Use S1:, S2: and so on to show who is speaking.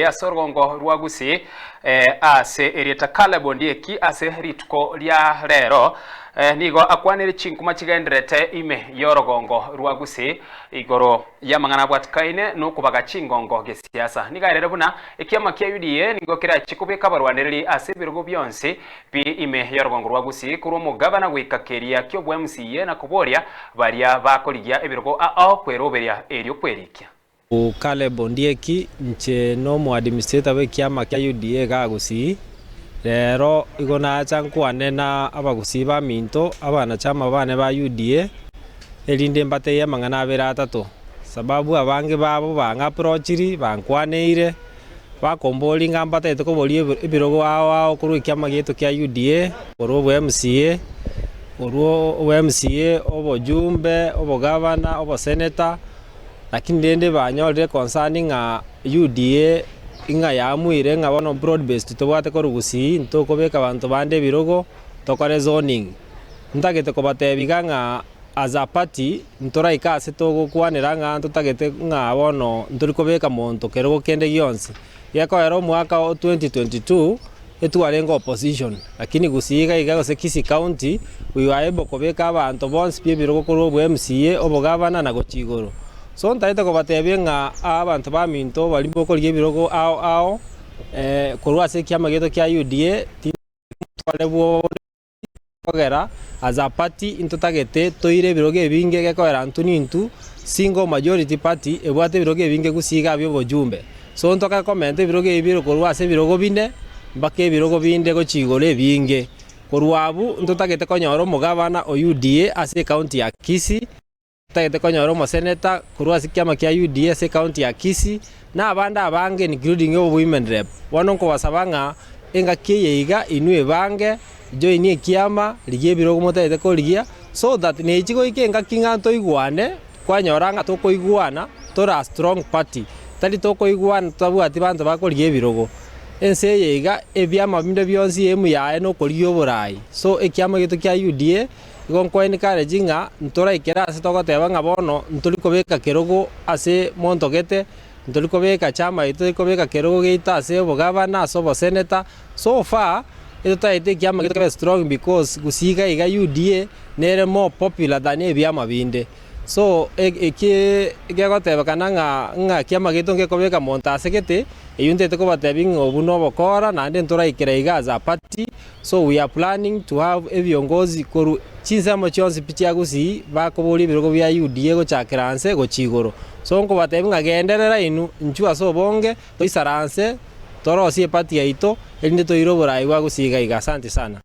S1: Ase orogongo rwa Gusii ase erieta Caleb Ondieki ase rituko ria rero nigo akwanire chinkuma chigendererete ime y'orogongo rwa Gusii igoro y'amang'ana abwatikaine nokobaga chingongo gesiasa. Nigo aerire buna ekiama kia UDA nigo kerache kobeka abarwanereri ase ebirogo bionsi bi ime y'orogongo rwa Gusii korwa omogabana goika keria ki'obwa MCA na koboria baria bakorigia ebirogo ao kweroberia erio kwerikia.
S2: Caleb Ondieki, Inche nomoadministrator bw'ekiama kia UDA igaa Gusii, rero igo nacha nkwane na abagusii baminto, abanachama bane ba UDA, erinde mbatebie amang'ana abere atato, sababu abange babo bang'aprochiri, bankwaneire, bakomboria ng'a mbatagete koboria ebirogo ao ao korwa ekiama giaito kia UDA, korwa obo MCA, korwa obo MCA, obojumbe, obogavana, obosenator. Lakini rende banyorire concern ng'a UDA ng'a yaamuire ng'a bono broad based tobwate korwa Gusii ntokobeka abanto bande ebirogo tokore zoning. Ntagete kobatebia iga ng'a as a party ntoraike ase togokwanera ng'a ntotagete ng'a bono ntori kobeka monto kerogo kende gionsi. Gekoera omwaka o 2022 etwarenge opposition lakini Gusii iga iga gose Kisii county we were able kobeka abanto bonsi pi ebirogo korwa obwa MCA, obogavana na gochia igoro. So ntagete kobatebia ng'a aa abanto baminto baria bokorigia ebirogo ao ao korwa ase ekiama giaito kia UDA tintware bwoba bonde. Kogera as a party intotagete toire ebirogo ebinge gekoera intwe nintwe single majority party ebwate ebirogo ebinge gusii iga bia obojumbe. So ntoke komenta ebirogo ebi bire korwa ase ebirogo bine mpaka ebirogo binde gochia igoro ebinge. Korwa abwo ntotagete konyora omogabana o UDA ase ecounty ya Kisii. Totagete konyora omoseneta korwa ase ekiama kia UDA ase ecounty ya Kisii, na abande abange including obo women rep. Bono nkobasaba ng'a engaki eye iga inwe ebange, join ekiama, rigia ebirogo motagete korigia, so that nechi goika engaki ng'a ntoigwane, kwanyora ng'a tokoigwana tore a strong party, tari tokoigwana totabwati banto bakorigia ebirogo. Ense eye iga ebiama binde bionsi aim yaye nokorigia oborai, so ekiama giaito kia UDA. Igo nkoencourage ng'a ntoraikere ase togoteba ng'a bono ntori kobeka kerogo ase monto gete, ntori kobeka chama yaito tori kobeka kerogo giaito ase obogavana ase oboseneta, so far etotaete ekiama giaito kebe strong because gusii iga iga UDA nere more popular than ebiama binde. So eki gegotebekana ng'a ng'a ekiama giaito ngekobeka monto ase gete, eywo ntaete kobatebia ng'a obwo nobokora naende ntoraikera iga as a party. So we are planning to have ebiongozi korwa chinsemo chionsi pi chia Gusii bakoboria ebirogo bia UDA gochakera nse gochia igoro. So nkobatebia ng'a genderera inwe inchuo ase obonge toisaranse torosie eparty yaito erinde toire oborai bwa Gusii iga iga. Asante sana.